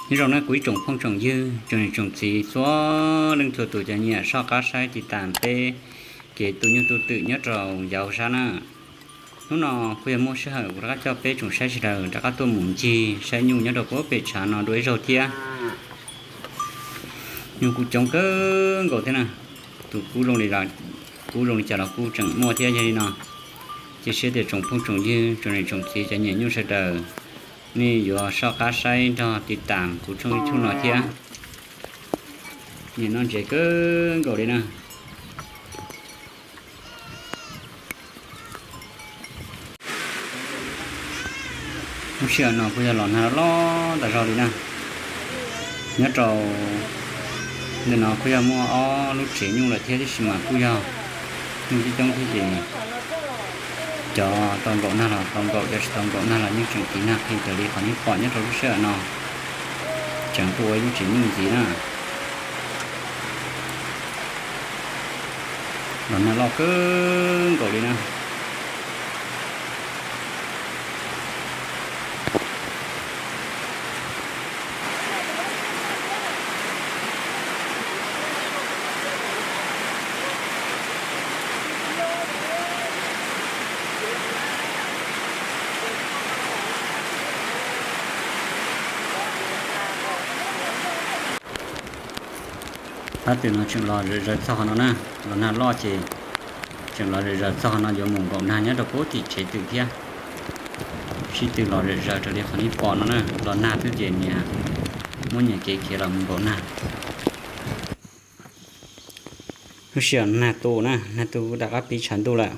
Nyob zoo na kuv ib tsoom phooj tsoom ywg tsoom niam tsoom txiv txhua leej txhua tus cov nyiam soj qab saib tiv tas peb kev tu nyuj tu twm nyob rau yauv sab na. Hnub no kuj yog muaj sij hawm kuv rov qab coj peb tsoom saib sawv daws rov qab tuaj mus ncig saib nyuj nyob rau puag pem tshav no dua ib zaug thiab. Nyuj kuj coob kawg nkaus thiab na, tus kub zoo li, kub zoo li cas los kuj tseem muaj thiab. Yog li no cia siab tias tsoom phooj tsoom ywg tsoom niam tsoom txiv cov nyiam nyuj sawv daws nej yuav soj qab saib nrog tiv tas kuv tshooj YouTube no thiab. Nim no ntsev kawg nkaus li na. Lub sij hawm no kuj yog los nag loj tas zog li na. Nyob rau ntawm no kuj yog muaj ob lub tsev nyuj lawm thiab, tab sis mas kuj yog nyuj coob coob thiab ces cov tau nkaum nag los tau nkaum, cov tsis tau nkaum nag los yeej tseem tiv nag qhi raws li qhov nej pom nyob rau lub sij hawm no. Tseem tuaj ua ib lub tsev nyuj ntxiv na. Los nag loj kawg nkaus li na. Tab twm no tseem los zawv zawv txog qhov no na, los nag loj ces tseem los zawv zawv txog qhov no yuav mus nkaum nag nyob rau puag tim tsev twm thiab. Sib tw los zawv zawv raws li qhov nej pom no na, los nag xwb ces nyias muab nyias kev khiav los mus nkaum nag. Lub sij hawm nag tu na, nag tu rov qab pib tshav ntuj lawm.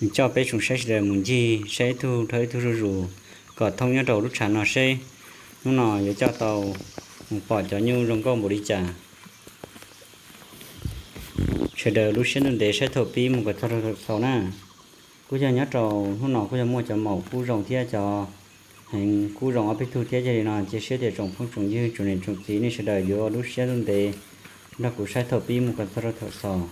Nws coj peb tsoom saib sawv daws mus ncig saib ib tug dhau ib tug zuj zus kom thoob nyob rau lub tshav no seb hnub no yuav coj tau mus pom cov nyuj zoo nkauj npaum li cas. Sawv daws lub siab ntuj ntev saib thaum pib mus kom txog rau thaum xaus na. Kuj yog nyob rau hnub no kuj yog muaj cov maum kub zoo thiab cov heev kub zoo ob peb tug thiab, yog li no cia siab tias tsoom phooj tsoom ywg tsoom niam tsoom txiv nej sawv daws yuav ua lub siab ntuj ntev nrog kuv saib thaum pib mus kom txog rau thaum xaus.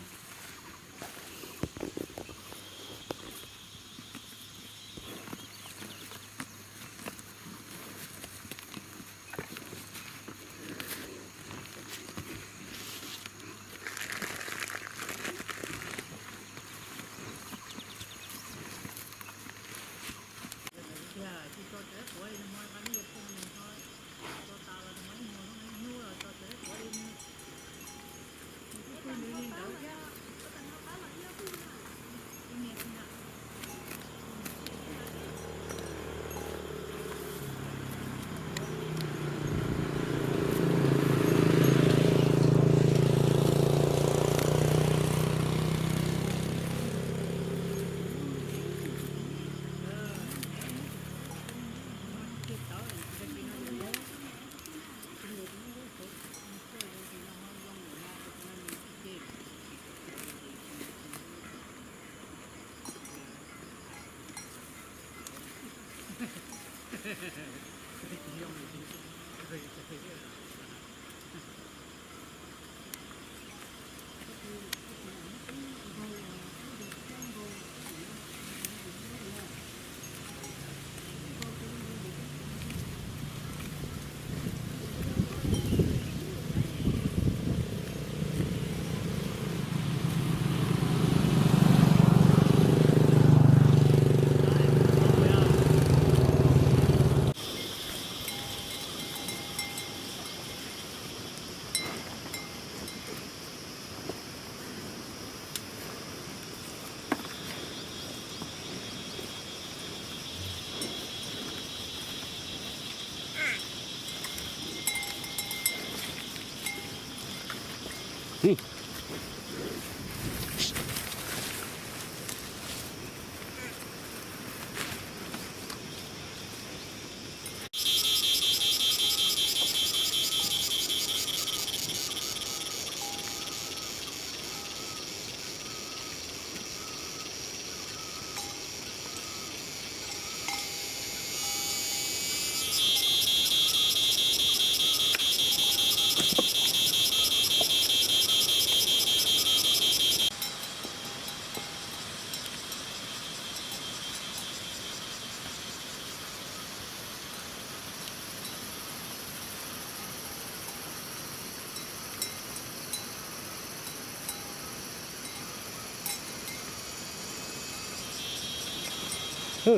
Ua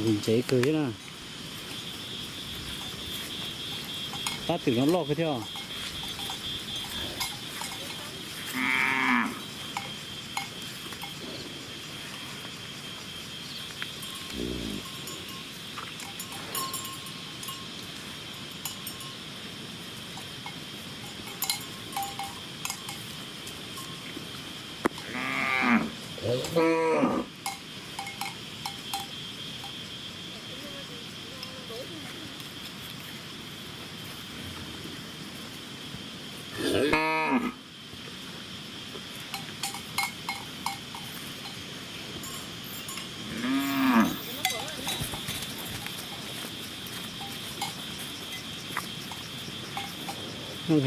Ntsev kawg thiab na. Tab twm no loj kawg thiab.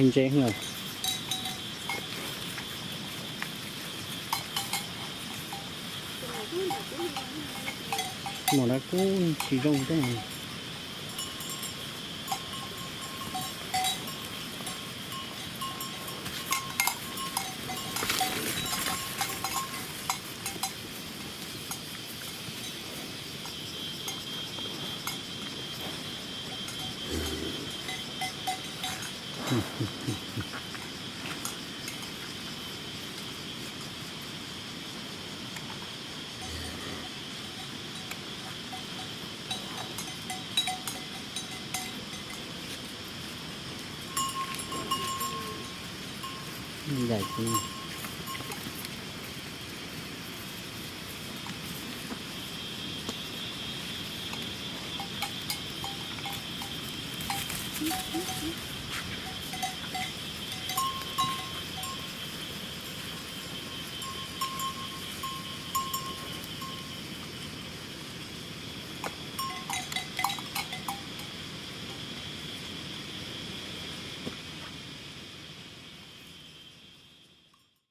Ntsev lawm. Mus dab kub tsis zoo thiab. Nyob